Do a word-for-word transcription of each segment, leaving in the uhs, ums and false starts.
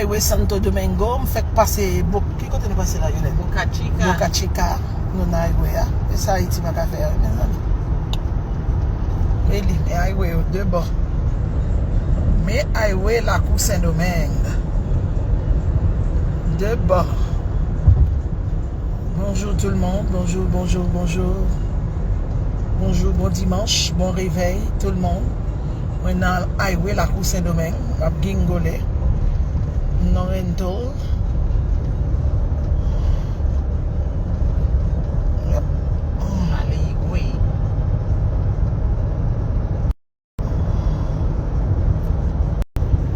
Highway Santo Domingo, m fèk pase Bo-, ki kote nou pase la, Yolène? Boca Chica. Boca Chica, nou nan highway a. E sa Ayiti pa ka fè, wi, mezanmi. E li, men highway yo de bò. Men highway Lakou Sendomeng. De bò. Bonjour tout le monde, bonjour, bonjour, bonjour. Bonjour, bon dimanche, bon réveil tout le monde. Mwen nan highway Lakou Sendomeng, m ap gingole. M nan rental. Yep. Ale Igwe.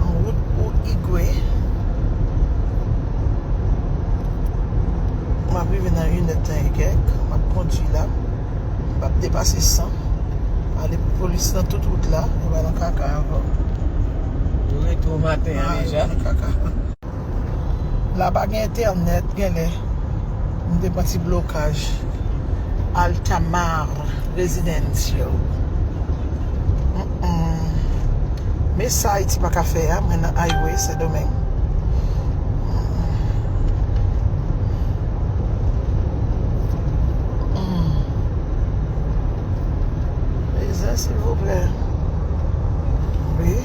An wout pou Igwe. M ap rive nan inèdtan e kèk. M ap kondui la. M p ap depase san. Ale polis nan tout wout la. Yo pa nan kaka ankò. Yo rete maten an deja. Nan kaka. La pa gen entènèt, genlè m te pran ti blokaj. Altamar Residential. Mm-mm. Men sa Ayiti pa ka fè a, mwen nan highway Sendomeng. Mm. Prezan, silvouplè. Wi.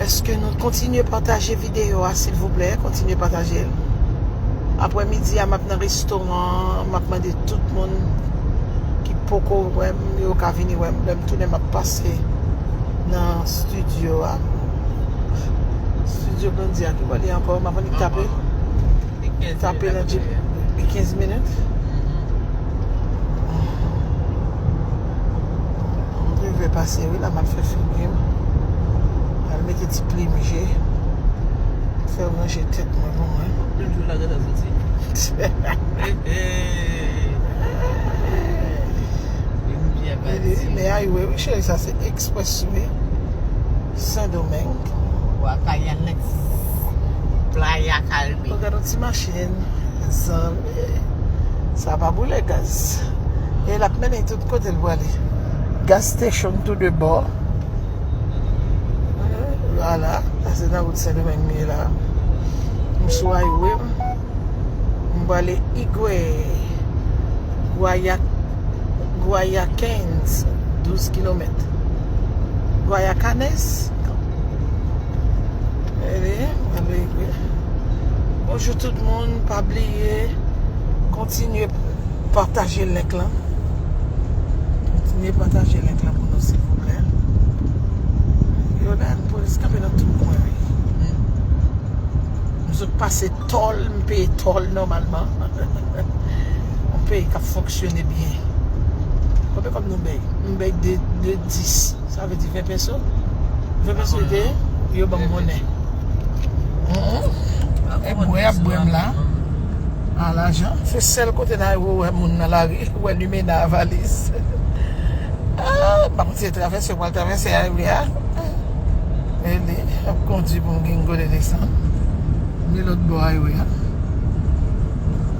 Èske nou kontinye pataje videyo a, silvouplè? Kontinye pataje l. Aprè midi a, m ap nan restoran, m ap mande tout moun ki poko wè m, yo ka vini wè m. Lè m tounen, m ap pase nan estidyo a. Estidyo Blondie a, ki bò li ankò? M ap annik tape. Tape nan Jeep. Depi kenz minit. M rive pase, wi, la m ap fè figi m. Al mete ti plim je. Fè ranje tèt mwen pou mwen. Plim jou la gentan soti. Men highway, wi, cheri, sa se expressway Sendomeng. Guayacanes, Playa Caribe. Gade yon ti machin. Zanmi, sa pa boule gaz. E l ap mennen tout kote l prale. Gas station tou de bò. Vwala, sa se nan wout Sendomeng m ye la. M sou highway m. M prale Igwe. Guaya-, Guayaquens, douz kilomèt. Guayacanes. Ele, ale, bonjou tout moun, pa bliye kontinye pataje link lan. Kontinye pataje link lan pou nou, silvouplè. Yo la, polis kanpe nan tout kwen, wi. M sot pase tòl, m peye tòl nòmalman. Yon peyi k ap fonksyone byen. Konbyen kòb nou bay? M bay de, de dis. Sa vle di ven peso. Ven peso ede yo ban m monnen. E bwè y ap bwè m la. A lajan. Se sèl kote nan ou wè moun nan lari, ou wè limena a valiz. Ah, m pa konn si se travèse, ou pral travèse highway a. E li ap kondui pou m gingole desann. Men lòt bò highway a.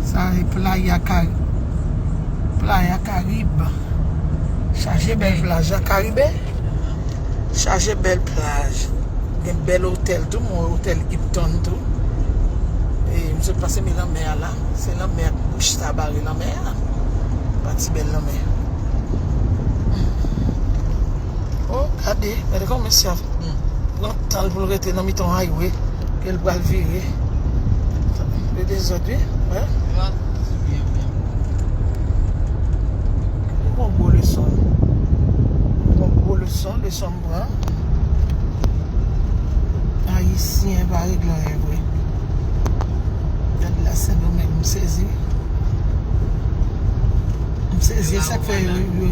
Sa e Playa Cari-, Playa Caribe. Chaje bèl plaj la, Karibe. Chaje bèl plaj. Gen bèl otèl tou, mwen otèl Hilton tou. E m sot pase men lanmè a la. Se lanmè ak bouch sa bare lanmè a. Pati bèl lanmè. Oh, gade, gade kòman mesye a pran tan l pou l rete nan mitan highway, ke l pral vire. Yo dezòd, wi. Wè. Yon gwo leson. Yon gwo leson, leson m pran. Ayisyen pa regle anyen vre. Gad la, Sendomeng, m sezi. M sezi, sa k fè yo, yo,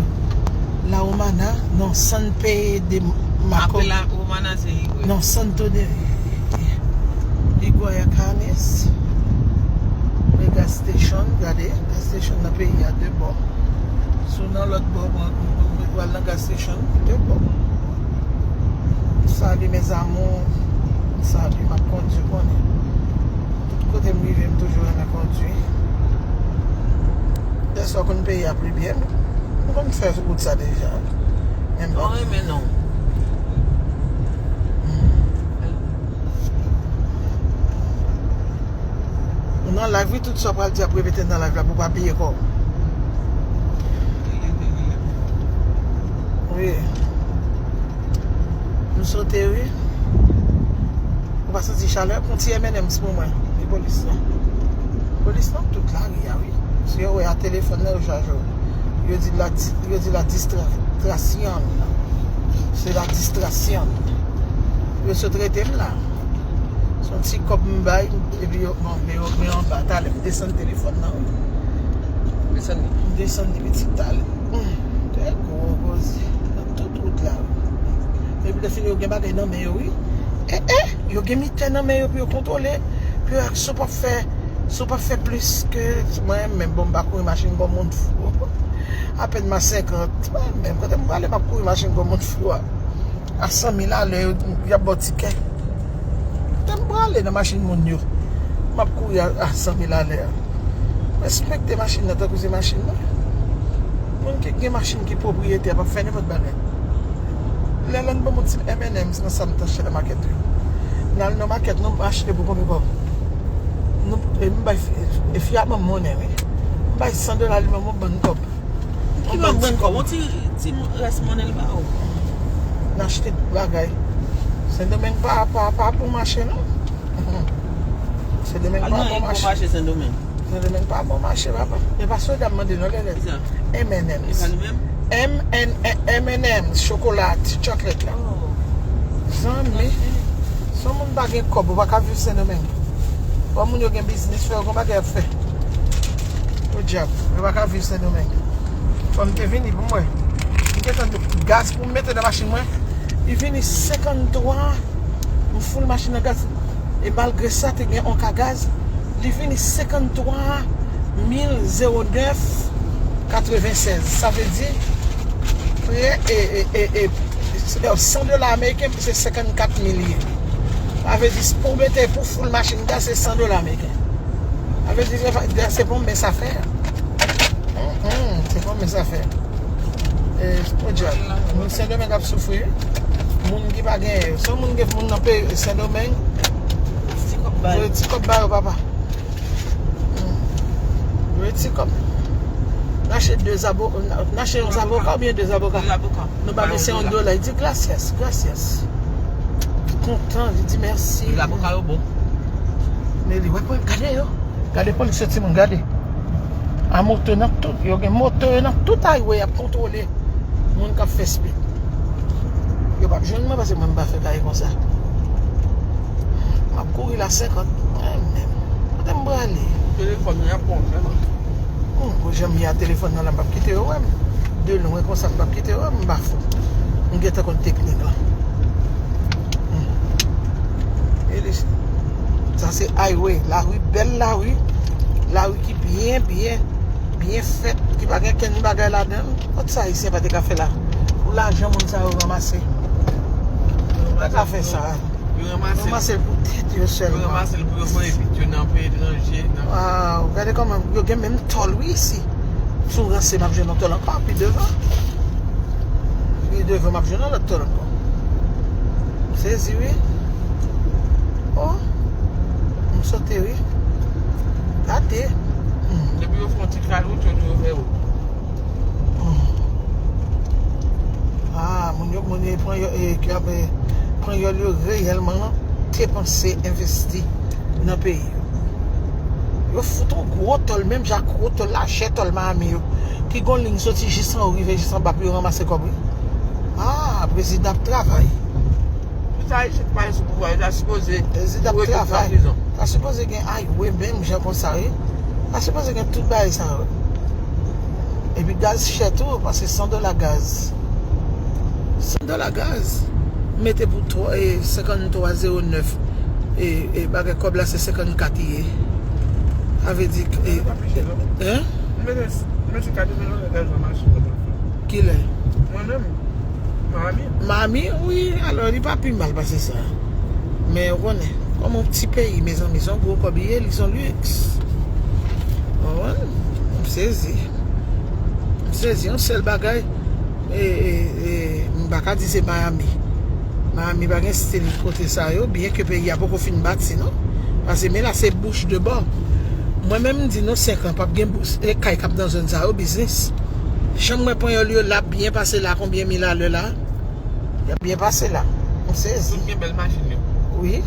La Romana, non, San Pe de Maco. Apre La Romana, se Igwe. Non, Santo de Iguayacanes. Mega station, gade, gas station nan peyi a de bò. Si w nan lòt bò, w pral nan gas station, de bò. Salut mes amours. Salut, m ap kondui konnen. Tout kote m rive, m toujou renmen kondui. Dèswa konn peyi a pi byen. M konn fè wout sa deja. Men bon. Non, renmen non. Hmm. Nan live, wi, tout sa w pral di ap repete nan live la pou w pa piye kò w. Wi. M sote, wi. Ou pa santi chalè? Pran ti M and M's pou mwen. Li polis lan. Polis lan tout lari a, wi. Si yo wè a telefòn nan, yo chaje w. Yo di la, yo di la distraction. Se la distraction. Yo sot rete m la. Se yon ti kòb m bay, epi yo, bon, men yo, men yo anba, talè, m desann telefòn nan, wi. Desann li. M desann li, pitit, talè. Hmm, trè gwo koze. Nan tout wout la, wi. Epi lè fini, yo gen bagay nan men yo, wi. E, e, yo gen miten nan men yo pou yo kontwole, pou yo, si w p ap fè, si w p ap fè plis ke, mwen menm, bon, m pa kouri machin kon moun fou. Apèn m a senkant, mwen menm, kote m prale, m ap kouri machin kon moun fou a. A san mil alè, yo, y ap ba w tikè. Kote m prale nan machin moun yo, m ap kouri a, a san mil alè a. Respekte machin nan tankou se machin mwen. Moun ki gen machin ki pwopriyetè p ap fè nenpòt bagay. Lè lè n ban m yon ti M and M's nan sa m t achte nan makèt wi. N al nan makèt, nou achte pou konbyen kòb? Nou, e m bay fi, e fi a ban m monnen wi. M bay san dola, li ban m yon bann kòb. Ki ban bann kòb? Yon ti, ti rès monnen l ba ou. N achte tout bagay. Sendomeng pa, pa, pa bon mache non. Sendomeng pa bon mache. Mache Sendomeng. Sendomeng pa bon mache papa. E pa soda m mande non lè lè. M and M's. M and M's, chokola, ti chocolate la. Zanmi, si yon moun pa gen kòb, ou pa ka viv Sendomeng. Fò moun yo gen biznis, fò yo gen bagay ap fè. Podyab, yo pa ka viv Sendomeng. Fò m te vini pou mwen. M te tann gaz pou m mete nan machin mwen. Li vini senkanntwa. M foul machin nan gaz. E malgre sa, te gen yon ka gaz. Li vini senkanntwa mil zewo nèf katrevensèz. Sa vle di, prè, e, e, e, e, san dola ameriken, se senkannkat mil ye. Sa vle di, pou mete, pou foul machin gaz, se san dola ameriken. Sa vle di, se pa, se pa yon mens afè. Hum, hum, se pa yon mens afè. E, podyab, moun Sendomeng ap soufri wi. Moun ki pa genyen, se moun gen moun nan peyi Sendomeng. Ti kòb ba yo. Ti kòb ba yo, papa. Hmm. Wi, ti kòb. N achte de zabo-, n achte yon zaboka oubyen de zaboka? De zaboka. Nou ba misye yon dola, li di gracias, gracias. Li kontan, li di mèsi. Zaboka yo bon. Men li wè, gade yo. Gade polis yo, timoun, gade. A moto nan tout, yo gen moto yo nan tout highway, y ap kontwole moun k ap fè speed. Yo p ap jwenn mwen paske mwen m pa fè kay konsa. M ap kouri la senkant, mwen menm. Kote m prale? Telefòn nan ap bon, vrèman. Hum, pou jan m ye a telefòn nan la, m p ap kite yo wè m. De lwen konsa, m p ap kite yo wè m, m pa fou. M gentan konn teknik lan. Hmm. E li, sa se highway, lari bèl lari, lari ki byen, byen, byen fèt, ki pa gen kenn bagay ladan l. Kot sa Ayisyen pa te ka fè la? Pou lajan moun sa yo ranmase. Yo pa ka fè sa. Yo ranmase l pou tèt yo sèlman. Yo ranmase l pou yo voye pitit yo nan peyi etranje. Waw, gade kòman yo gen menm tòl wi isi. Si w ranse, m ap jwenn yon tòl ankò pi devan. Pi devan, m ap jwenn yon lòt tòl ankò. M sezi wi. Oh, m sote wi. Gade. Hmm. Depi yo fè yon ti kal wout, yo di yo fè wout. Hmm. Ah, moun yo, moun yo pran yo, e, ki ap, e, pran yo, yo reyèlman te panse envesti nan peyi yo. Yo fout yon gwo tòl, menm jan ak gwo tòl lajè tòl Miami yo, ki gon liy soti jis anwo rive jis anba pou yo ranmase kòb wi. Ah, prezidan ap travay. Tout sa Ayisyen ki pa sou pouvwa yo ta sipoze foure tout nan prizon. Ta sipoze gen highway menm jan konsa wi. Ta sipoze gen tout bagay sa yo. Epi gaz chè tou, paske san dola gaz. San dola gaz. Mete pou twa, e, senkanntwa zewo nèf. E, e bagay kòb la se senkannkat li ye. Sa vle di, e, hein? Kilè? Mwen menm, Miami. Miami, wi, alò li pa pi mal pase sa. Men ou konnen, kòm yon ti peyi, mezanmi, se yon gwo kòb li ye, li se yon liks. Ou konprann? M sezi. M sezi, yon sèl bagay, e, e, e, m pa ka di se Miami. Miami pa gen stil kote sa yo, byen ke peyi a poko fin bati, non. Paske men la se bouch de bò. Mwen menm, m di nou, senk an, p ap gen bous, e kay k ap nan zòn sa yo, biznis. Jan m wè panyòl yo la, ap byen pase la, konbyen mil alè la? Y ap byen pase la. M sezi. Tout gen bèl machin yo. Wi,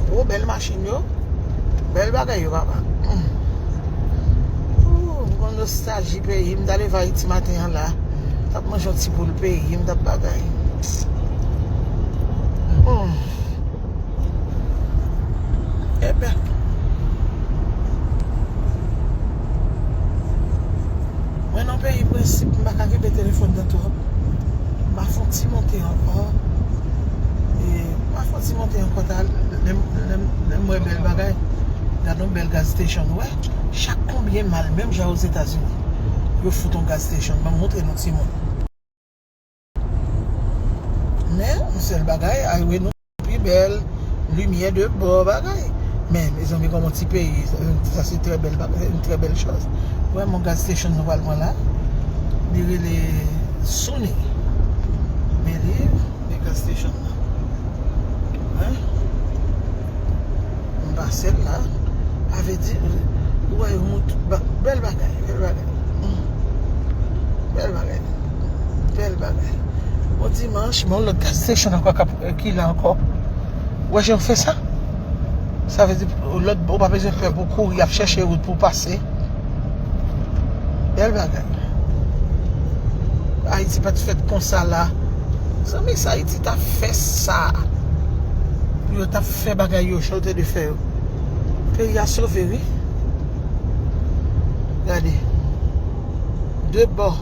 gwo bèl machin yo. Bèl bagay yo, papa. Mm. Ooh, m gon nostalji peyi. M t ale viv Ayiti maten an la. M t ap manje yon ti boul peyi. M t ap bagay. Mm. Ebyen. Mwen nan peyi prensip, m pa ka kenbe telefòn nan twòp. M a fè yon ti monte ankò. E, m a fè yon ti monte ankò, ta, lè m, lè m, lè m wè bèl bagay. Gade yon bèl gas station, ou wè. Chak konbyen mal, menm jan Ozetazini, yo fout yon gas station. Ban m montre nou timoun. Men, yon sèl bagay, highway nou pi bèl, limyè de bò, bagay. Men, mezanmi, kòman ti peyi, sa se trè bèl bagay, yon trè bèl chòz. Vrèman, gas station nou pral pran la, li rele Sony. Men li, li gas station nan. Hein? M pase l la. A vle di, ou wè yo mout, ba-, bèl bagay, bèl bagay. Mm. Bèl bagay. Bèl bagay. Yon dimanch, men yon lòt gas station ankò k ap, ki la ankò. Ou wè jan yo fè sa? Sa vle di, lòt, ou pa bezwen pè pou kouri ap chèche wout pou pase. Bèl bagay. Ayiti pa t fèt konsa la. Zanmi, si Ayiti ta fè sa, pou yo ta fè bagay yo jan yo te dwe fè yo, peyi a sove, wi. Gade. De bò.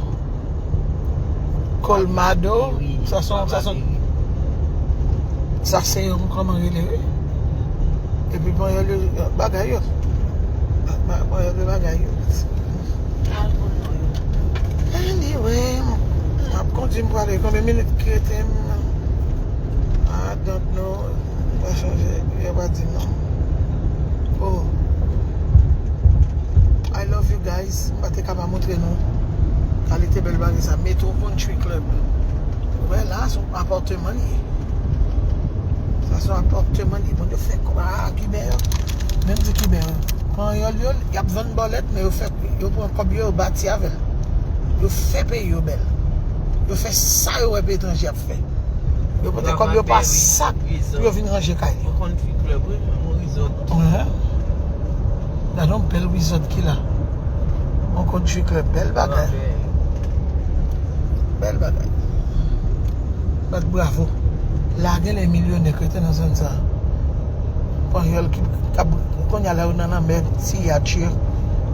Colmado, sa se yon, sa se yon, sa se yon, kòman rele, wi. Epi panyòl yo, bagay yo. Ba-, ba-, panyòl yo, bagay yo. Anyway, m ap kondui m prale. Konbyen minit ki rete m? I don't know. Mwen chanje, yo pa di non. Oh. I love you guys. M pa te ka pa montre nou kalite bèl bagay sa. Metro Country Club. Wè la, se yon apatman li ye. Sa se yon apatman li ye. Bon, yo fè kwa, Kiben yo. Menm di Kiben yo. Panyòl yo, y ap vann bòlèt, men yo fè, yo pran kòb yo, yo bati avè l. Yo fè peyi yo bèl. Yo fè sa yo wè peyi etranje ap fè. Yo pote kòb yo pa sak pou yo vin ranje kay yo. Yon country club, wi, yon resort. Gade yon bèl resort ki la. Yon country club, bèl bagay. Bèl bagay. Bat bravo. La gen lè milyonè k rete nan zòn sa. Panyòl ki, k ap, kounye a la yo nan lanmè, ti yach yo.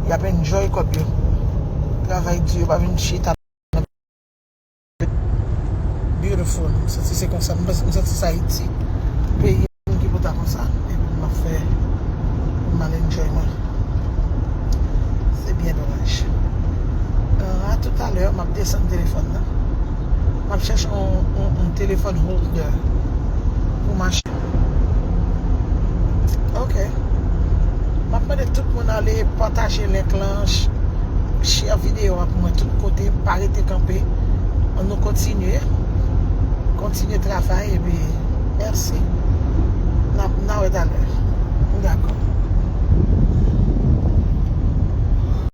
Y ap enjoy kòb yo. Travay di, yo pa vin chita. Beautiful. M santi se konsa. M, m santi se Ayiti. Peyi m ki pou ta konsa. Epi m ap fè, m al enjoy mwen. Se byen domaj. Euh, a toutalè, m ap desann telefòn nan. M ap chèche yon, yon, yon telefòn holder pou machin. Ok. M ap mande tout moun ale pataje link lan, ch-, share videyo a pou mwen tout kote, pa rete kanpe. Ann nou kontinye. Kontinye travay epi mèsi. N ap, n a wè talè. Dakò.